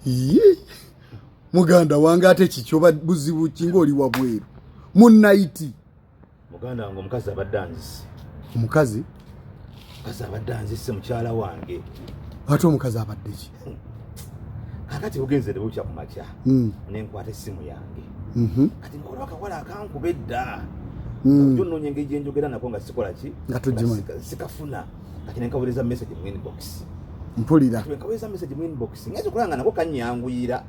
Ye muganda wange, ate kiki oba buzibu ki ng'oli wabweru mu nayiti? Muganda wange, omukazi abadde anzise. Omukazi? Omukazi abadde anzise, mukyala wange. Ate omukazi abadde ki? Kakati bugenze ne bukya ku makya, nenkwata essimu yange. Kati nkola akawala akankuba edda. Jonoonya engeri gyenjogera nako nga sikola ki. Nga togimanyi. Sikafuna. Kati nenkaweereza message mu inbox. Mpulira. Nkaweereza message mu inbox, ngenza okulaba nga nako kanyanguyira.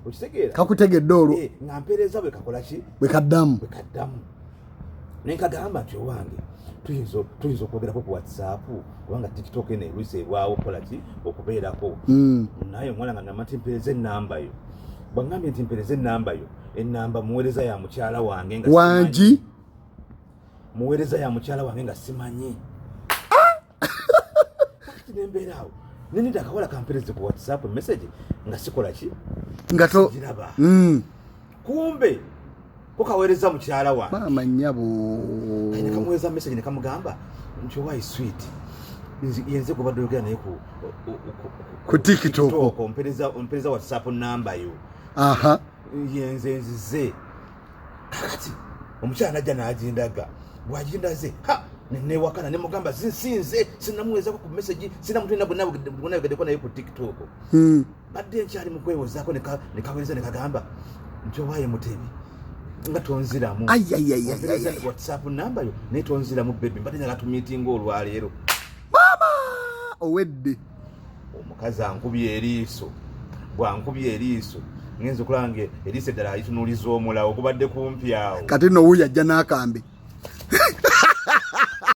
Okitegeera? Kakutegedde olwo. Eh, nga mpeereza bwe kakola ki? Bwe kaddamu. Bwe kaddamu, nenkagamba nti, "Owange, tuyinza okwogerako ku WhatsApp, kubanga TikTok eno erwisa erwawo okukola ki, okubeerako." Naye omwana nga ngamba nti, "Mpeereza enamba yo." Bwangambye nti, "Mpeereza enamba yo," enamba muweereza ya mukyala wange nga wangi simanyi. Muweereza ya mukyala wange nga simanyi. Kakati nembeera awo, nenida akawala kampereze ku WhatsApp message nga sikola ki, nga to giraba. Kumbe ko kaweereza mukyala wange. Maama nnyabo. Kati nekamuweereza message, nekamugamba nti, "Owai sweet, yenze gwe badde oyogera naye ku TikTok. Ompereza WhatsApp namba yo. Yenze nzize." Kakati omukyala najja n'agindaga. Bwagindaze, ha, nenewakana, nemugamba, "Sinsinze, sinamuweezako ku message, sinamuntu yenna gwenayogeddeko naye ku TikTok." Badde nkyali mu kwewozaako, nekaweereza nekagamba nti, "Owaaye Mutebi, nga tonziramu." Ai, ai, ai, ai, Ompereza ai, ai. WhatsApp namba yo naye tonziramu. Baby, mbadde njagala tumiitinga olwaleero. Maama, owedde. Omukazi ankubye eriiso. Bwankubye eriiso, ngenza okulaba nga eriiso eddala alitunuuliza omulawo gubadde kumpi awo. Kati nno wuuyo ajja n'akambe.